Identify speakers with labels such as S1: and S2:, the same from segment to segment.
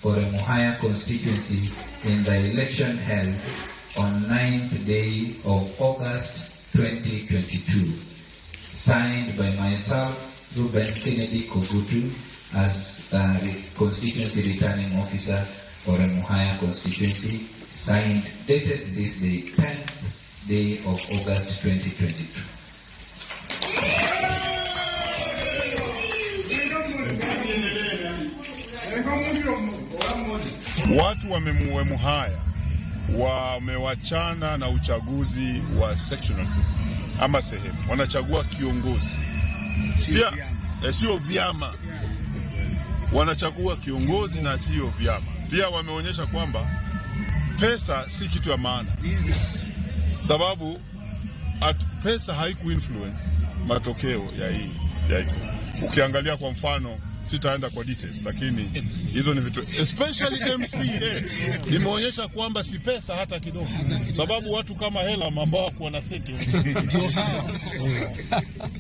S1: for Emuhaya constituency in the election held on 9th day of August 2022. Signed by myself, Ruben Kennedy Kogutu, as the constituency returning officer for Emuhaya constituency, signed, dated this day, 10th day of August 2022.
S2: Watu wa Emuhaya wamewachana na uchaguzi wa sectionalism ama sehemu, wanachagua kiongozi pia, sio vyama. Wanachagua kiongozi na sio vyama. Pia wameonyesha kwamba pesa si kitu ya maana, sababu pesa haiku-influence matokeo ya hii ya hii. Ukiangalia kwa mfano, sitaenda kwa details, lakini hizo ni vitu especially MCA imeonyesha kwamba si pesa hata kidogo, sababu watu kama hela ambao hawakuwa na senti.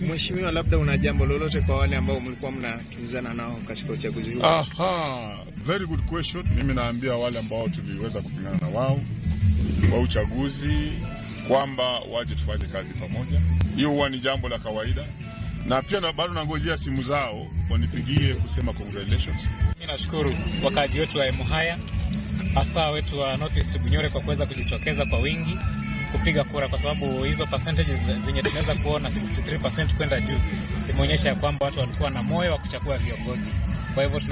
S3: Mheshimiwa, labda una jambo lolote kwa wale ambao mlikuwa mnakinzana nao katika uchaguzi huu?
S2: Aha, very good question. Mimi naambia wale ambao tuliweza kupingana na wao wa uchaguzi kwamba waje tufanye kazi pamoja. Hiyo huwa ni jambo la kawaida, na pia bado nangojea simu zao wanipigie kusema congratulations.
S4: Mimi nashukuru wakaaji wetu wa Emuhaya, hasa wetu wa North East Bunyore kwa kuweza kujitokeza kwa wingi kupiga kura, kwa sababu hizo percentages zenye tunaweza kuona 63% kwenda juu imeonyesha ya kwamba watu walikuwa na moyo wa kuchagua viongozi. Kwa hivyo tuna